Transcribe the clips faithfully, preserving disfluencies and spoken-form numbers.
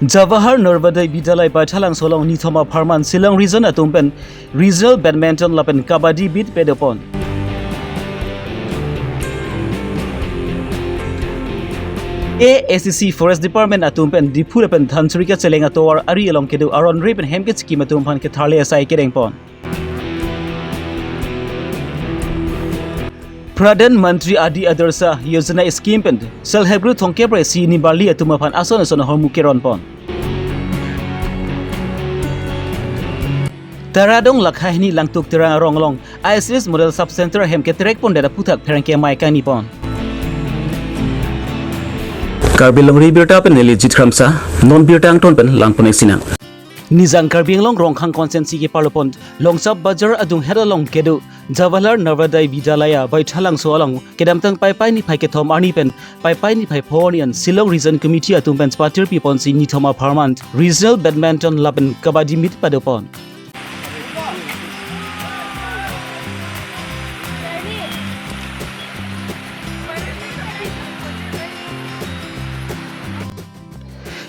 Jawahar Navodaya Vidyalaya Baithalangso along nithom apharman Shillong Region atum pen Regional Badminton lapen Kabaddi meet padopon. A S D C Forest Department atum pen Diphu lapen Dhansiri kacheleng atovar ari along kedo aron re pen hem kechikim atum aphan ketharle asai kedengpon. Pradhan Mantri Adi Adarsh Yojana scheme pen Self Help Group thomkep ra isi nibarli atum aphan ason ason ahormu keronpon. Taradong Lakha hini Langtuk Terang arong along I C D S Model Sub Center ahem keterekpondet aphuthak pherangke amei kangnipon. Karbi Longri Abirta pen neli Jit Kramsa, non birta angton pen langpon-ik sinang. Nijang Karbi Anglong Rongkhang constituency keparlopon Longsap Bazar adunghet along kedo Jawahar Navodaya Vidyalaya Baithalangso along kedamtang Paipai niphai kethom arni pen Paipai niphai pho arni an Shillong Region Committee atum pen patir piponsi nithom apharman Regional Badminton lapen Kabaddi meet padopon.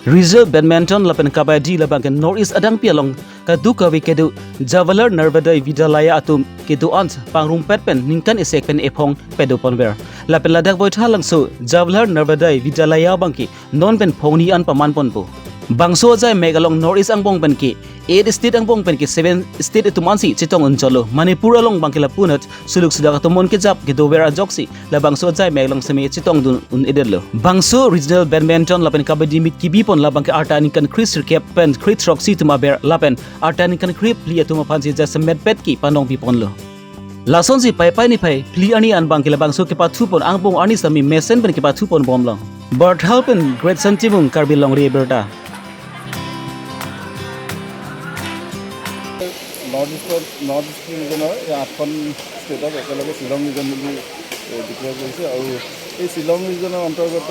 Regional Badminton lapen Kabaddi labang ke North East adangpi along kadokave kedo Jawahar Navodaya Vidyalaya atum kedo-an pangrumpet pen ningkan isi pen ephong padoponver. Lapen ladak Baithalangso Jawahar Navodaya Vidyalaya abang ke non pen phongni an pamanponpo. Bangso ajai mek along North East angbong pen ke eight state angbong pen ke seven state atum ansi chetong unchotlo. Manipur along abang ke lapunat suluk sudak atum mon kejap kedover ajoksi labangso ajai mek along seme chetongdun un-edetlo. Bangso Regional Badminton lapen Kabaddi meet kebipon labang ke arta ningkan kre sirkep pen kre throksi atum aber lapen arta ningkan kre phli atum aphansi jasemetpet ke panong piponlo. Lasonsi Paipai niphai phli arni an abang ke labangso kepathupon angbong arni sami mesen pen kepathuponbomlo. Birthal pen Great Santimung, Karbi Longri Abirta. North ইষ্টৰ, নৰ্থ ইষ্ট ৰিজনৰ এই আঠখন ষ্টেটক একেলগে শ্বিলং ৰিজন বুলি, এ, ডিক্লেয়াৰ কৰিছে। আৰু এই শ্বিলং ৰিজনৰ অন্তৰ্গত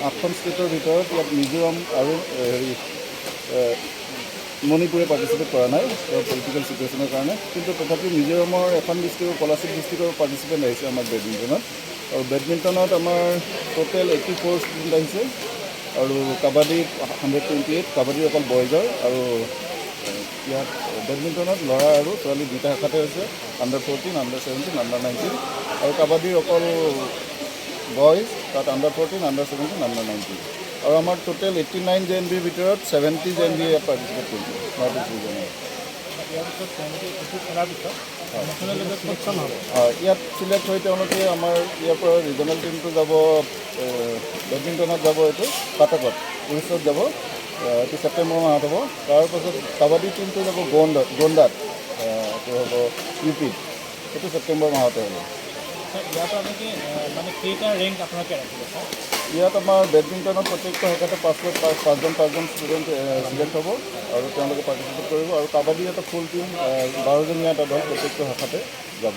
আঠখন ষ্টেটৰ ভিতৰত ইয়াত মিজোৰাম আৰু, এ, হেৰি, এ, মণিপুৰে পাৰ্টিচিপেট কৰা নাই, তেওঁৰ পলিটিকেল চিটুৱেশ্যনৰ কাৰণে। কিন্তু তথাপিও মিজোৰামৰ এখন ডিষ্ট্ৰিক্টৰ, কলাশিব ডিষ্ট্ৰিক্টৰ পাৰ্টিচিপেণ্ট আহিছে আমাৰ বেডমিণ্টনত। আৰু বেডমিণ্টনত আমাৰ টোটেল এইটি ফ'ৰ ষ্টুডেণ্ট আহিছে আৰু কাবাডীত হাণ্ড্ৰেড টুৱেণ্টি এইট, কাবাডী অকল বয়জৰ। আৰু ইয়াত বেডমিণ্টনত ল'ৰা আৰু ছোৱালী দুইটা শাখাতে হৈছে, under fourteen, under seventeen, under nineteen. আৰু কাবাডীৰ অকল বয়জ, তাত under fourteen, under seventeen, under nineteen. আৰু আমাৰ টোটেল এইটি নাইন জে এন ভিৰ ভিতৰত ছেভেণ্টি জে এন ভিয়ে ইয়াত পাৰ্টিচিপেট কৰিছে নৰ্থ ইষ্ট ৰিজনৰ। ইয়াৰ পিছত তেওঁলোকে এইটো খেলাৰ পিছত নেশ্যনেল লেভেলত ক'ত ক'ত হ'ব? হয়, ইয়াত চিলেক্ট হৈ তেওঁলোকে আমাৰ ইয়াৰ পৰা ৰিজনেল টিমটো যাব, এ, বেডমিণ্টনত যাব, এইটো কটকত, উৰিষ্যাত যাব, এ, এইটো ছেপ্টেম্বৰ মাহত হ'ব। তাৰ পাছত কাবাডী টিমটো যাব গোণ্ডা, গোণ্ডাত, এ, এইটো হ'ব ইউ পিত, এইটো ছেপ্টেম্বৰ মাহতে হ'ব। ছাৰ, ইয়াৰ পৰা আপোনালোকে, এ, মানে কেইটা ৰেংক আপোনালোকে ৰাখিব, ছাৰ? ইয়াত আমাৰ বেডমিণ্টনৰ প্ৰত্যেকটো শাখাতে পাঁচ, পাঁচ, পাঁচজন, পাঁচজন ষ্টুডেণ্ট, এ, চিলেক্ট হ'ব আৰু তেওঁলোকে পাৰ্টিচিপেট কৰিব। আৰু কাবাডী এটা ফুল টিম, এ, বাৰজনীয়া এটা দল প্ৰত্যেকটো শাখাতে যাব।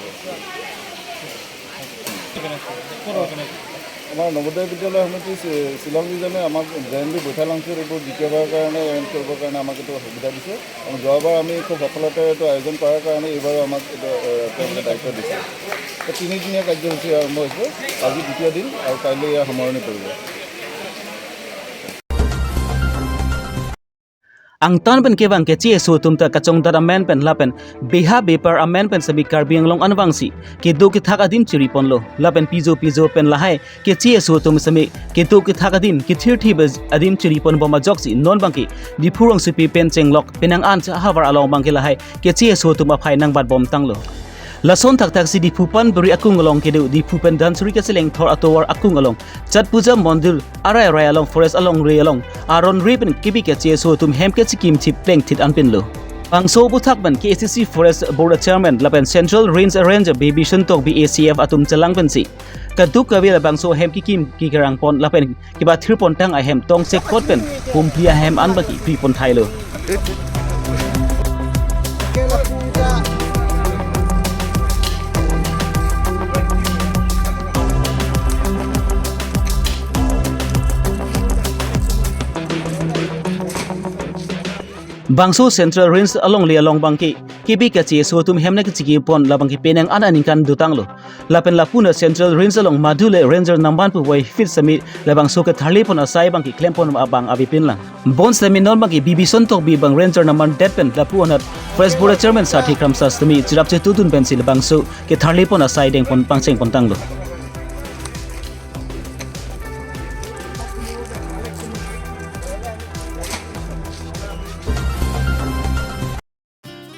ক'ত অৰ্গেনাইজ? আমাৰ নৱোদয় বিদ্যালয় সমিতি শ্বিলং ৰিজনে আমাক জে এন ভি বৈঠালাংচুত এইবোৰ দ্বিতীয়বাৰৰ কাৰণে এৰেঞ্জ কৰিবৰ কাৰণে আমাক এইটো সুবিধা দিছে। আৰু যোৱাবাৰ আমি খুব সফলতাৰে এইটো আয়োজন কৰাৰ কাৰণে এইবাৰো আমাক এইটো, এ, তেওঁলোকে দায়িত্ব দিছে। তো তিনিদিনীয়া কাৰ্যসূচী আৰম্ভ হৈছে, আজি দ্বিতীয় দিন আৰু কাইলৈ ইয়াৰ সামৰণি পৰিব। Angtan pen kevang keche aso atum ta kachongdat amen pen lapen beha bepar amen pen semi Karbi Anglong anvangsi kedo kethak adim chiriponlo lapen pijo pijo pen lahai keche aso atum semi kedo kethak adim kethirthi adim chiriponbom ajoksi non abangke Diphu rongsopi pen chenglok penang an havar along abangke lahai keche aso atum aphai nangbatbomtanglo. Lason thakthaksi Diphu Panburi akung along kedo Diphu pen Dhansiri kacheleng thor atovar akung along Chhat Puja Mondir arai arai along forest alongri along aron ri pen kebi keche aso atum hem kechikim thip plengthit anpinlo. Bangso aphuthak pen K A C C Forest Board Chairman lapen Central Range Ranger Bibhishan Tokbi A C F atum chelang pensi kadokave labangso hem kekim kekerangpon lapen kebathirpontang ahem tongsekot pen Humpli ahem anbaki piponthailo. Bangso Central Range alongri along abangke K B kacheso atum hemna kechiki pon labang ke penang an aningkan dotanglo. Lapen lapu-an Central Range along madule Ranger namban pu voi fit sami labangso ketharli pon asai abang ke klempon abang avepinlang. Bonsitame non abang ke B B Son Tokbi abang Ranger namban det pen lapu anat Forest Board Chairman Sarthe Kramsa sitame cherap chetudun pensi labangso ketharli pon asai dengpon pangcheng pontanglo.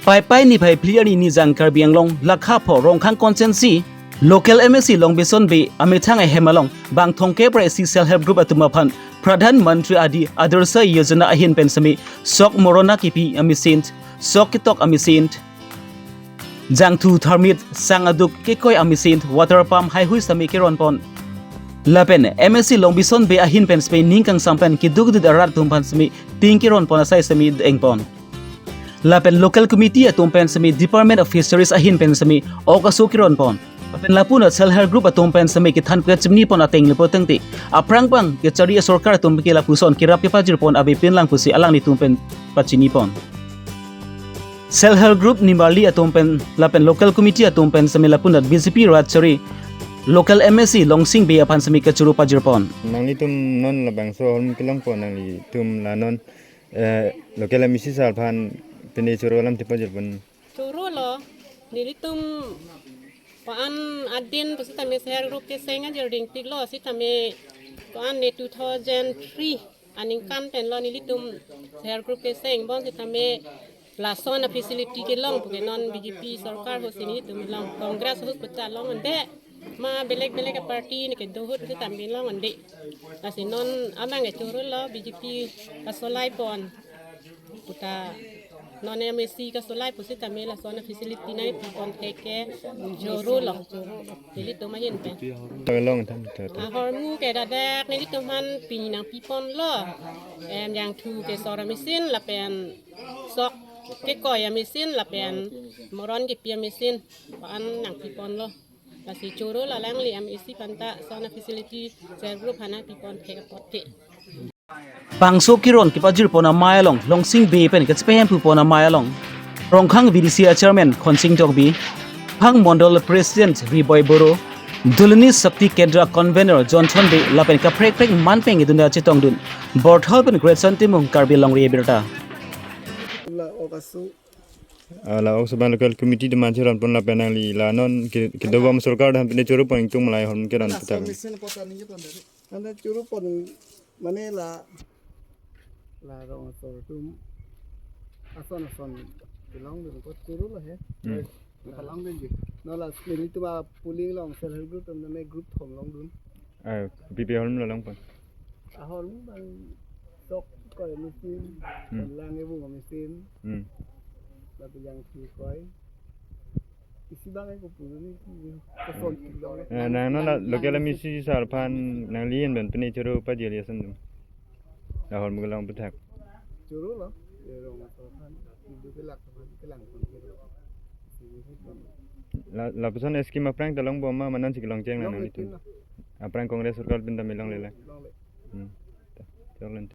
Paipai niphai phli arni nijang Karbi Anglong lakha pho Rongkhang constituency local M A C Longbison Bey amethang ahem along bang thomkep ra isi self help group atum aphan Pradhan Mantri Adi Adarsh Yojana ahin pen sami sok morona kipi amachine, sok ketok amachine, jangthu tharmit, sang aduk kekoi amachine, water pump haihui sami keron pon. Lapen M A C Longbison Bey ahin pen sami ning kangsam pen keduk dut arat atum aphan sami ting keron pon asai sami dengpon. Lapen local committee atum pen sami Department of Fisheries ahin pen sami ok aso keron pon. Lapen lapu-an self help group atum pen sami kethan pet chimni pon ateng lepo tangte aphrang abang kechari asorkar atum ke lapuson kerap kepajir pon avepinlang pusi alanglitum pen pachini pon. Self help group nimarli atum pen lapen local committee atum pen sami lapu-an B J P rat chari local M A C Longsing Bey aphan sami kachoro pajir pon. Nanglitum non labangso ahormu kelong pon, nanglitum la non eh, local M A C sir aphan pine choro alam thepajir pon. Chorolo, nelitum ko-an adin pusitame self help group keseng ajir dingtik lo, sitame ko-an ne two thousand three aningkan pen lo nelitum self help group keseng, bonsitame lason afacility kelong puke non B J P sorkar ahut si nelitum long, Congress ahut puta long ande. Ma belek belek aparty ne kedo ahut sitame long ande. Lasi non amang kechorolo, B J P kasolai pon puta, non M A C kasolai pusitame lason afacility nangpi pon thek ke chorolo nelitum ahin pen. Long than to. Ahormu ke dadak nelitum aphan pini nangpi ponlo. Em, jangthu kesor amachine lapen sok kekoi amachine lapen moron kepi amachine ko-an nangpi ponlo. Lasi chorolo, alangli M A C aphanta lason afacility self help group aphan nangpi pon thek apot ke. Bangso keron kepajir pon amei along Longsing Bey pen kachepahemphu pon amei along Rongkhang V D C a Chairman Khonsing Tokbi, Phang Mondol President Riboi Boro, Duluni Shakti Kendra Convener Johnson Bey lapen kaprek prek man pen kedunda chetongdun Borthol pen Greatson Timung, Karbi Longri Abirta. La ok aso. Ah, la ok aso abang local committee atum aphan cheron pon lapen nangli la non ke, kedobom sorkar aphan pine choro pon ingtung malai ahormu keron puthak. Anta choro pon mane la, la rong asor atum ason ason kelongdun, ko chorolo he. Hmm. Kelongdunji. Non la nelitum aphuling along self help group atum name group thom longdun. Ah, P P ahormu la long pon. Ahormu abang sok koi machine, hmm, lang ebung machine. Hmm. Lapen jangthu koi. Isi abang ke kopuluni ki koson ki long. Eh, nang non la local M A C sir aphan nangli en pen pine choro pajir ason atum. Ahormu kelong puthak. Chorolo, ya rong asor aphan, idu kelak aphan, kelang aphan. La, lapuson scheme aphrang ta longbom ma, mane ansi kelongcheng la nang itum. Longle pin lo. Aphrang Congress sorkar pen ta me longle la. Longle. Hmm. Ta, ta longle.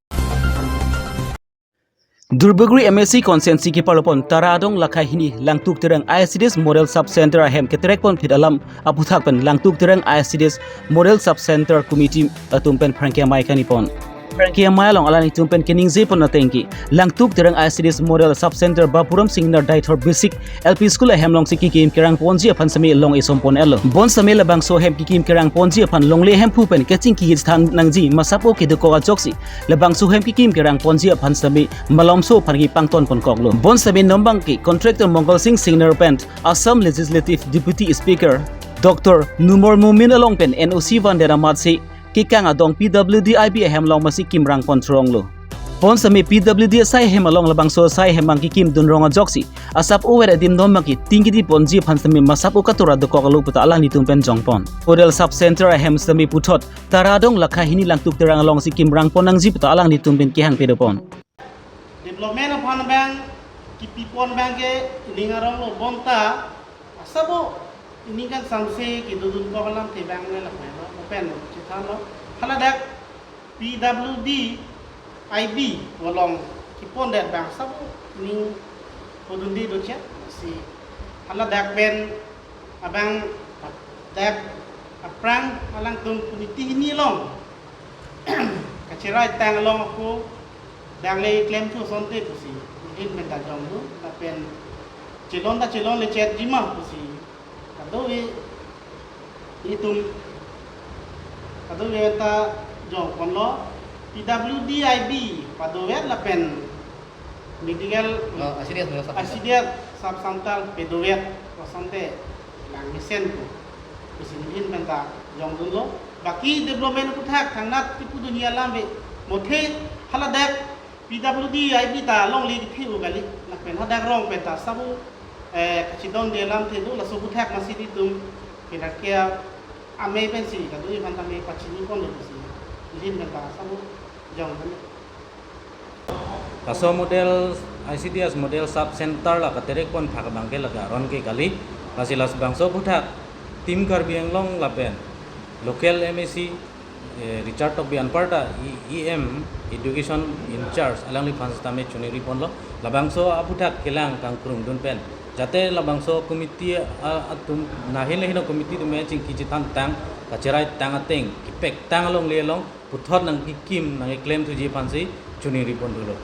Duarbagori M A C constituency keparlo pon Taradong lakha hini Langtuk Terang I C D S Model Sub Center ahem keterek pon phit alam aphuthak pen Langtuk Terang I C D S Model Sub Center Committee atum pen pherangke amei kani pon. Pherangke amei along alanglitum pen keningje pon ateng ke Langtuk Terang I C D S Model Sub Center Bapuram Singnar Deithor Basic L P School ahem alongsi kekim kerang ponji aphan sami long isom pon-etlo. Bonsitame labangso ahem kekim kerang ponji aphan longle ahemphu pen kachingki hit than nangji masap-o kedokok ajoksi labangso ahem kekim kerang ponji aphan sami malomso aphan kepangton ponkoklo. Bonsitame non abang ke contractor Mongal Singh Singnar pen Assam Legislative Deputy Speaker Doctor Numal Momin along pen N O C vandet amatsi kekang adong P W D I B ahem along masi kimrang pon thronglo. Bonsitame P W D asai ahem along labangso asai ahem abang kekimdun rong ajoksi asap-o vet adim non abang ke ting kidi ponji aphan sami masap-o katura dokoklo puta alanglitum pen jongpon. Model Sub Center ahem sami puthot Taradong lakha hini Langtuk Terang alongsi kimrang pon nangji puta alanglitum pen kehang pado pon. Development aphan abang kipi pon abang ke ining arong lo, bonta asap-o ining kan samse kedodun kok alam te abang le lapen lo, open lo, chethan lo. Haladak P W D I B along kepon det abang asap-o ining podun di doche. Haladak pen abang dak aphrang alangtum komiti hini along kacherai tang along ako dak le klemthu asonte pusi, nelihin pen ta jongdun, lapen chelon ta chelongle chetji ma pusi, kadokave itum kadokave ta jongponlo. P W D I B padovet lapen medical, oh, I C D S medical sub center. I C D S sub center padovet asonte lang mesen ko pusi nelihin pen ta jongdunlo. Baki development aphuthak thangnat kipudunji alam ave, mothe haladak P W D I B ta longle kethe-o kali, lapen hadak rong pen ta sabu, eh, kachedonde alamthe do, laso aphuthak masi nelitum, kira kira amei pensi kadokave aphan ta amei pachiniponlo pusi, nelihin pen ta sabu jongdun. Laso model, I C D S model sub center la katerekpon thak abangke lake aron ke kali, lasi labangso aphuthak Team Karbi Anglong lapen local M A C, eh, Richard Tokbi anparta E-, E M Education in charge alangliphan sitame choningriponlo, labangso aphuthak kelang kangkrungdun pen, jate labangso committee, ah, atum nahin le hino committee atum chingki chetangtang, kacherai tang ateng, kepek tang alongle along puthot nangkekim nangkeklemthuji aphansi choningripon thulo.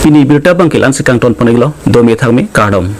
Pini birta abangke la-ansi kangtonpon-iklo, dome thakme, kardom.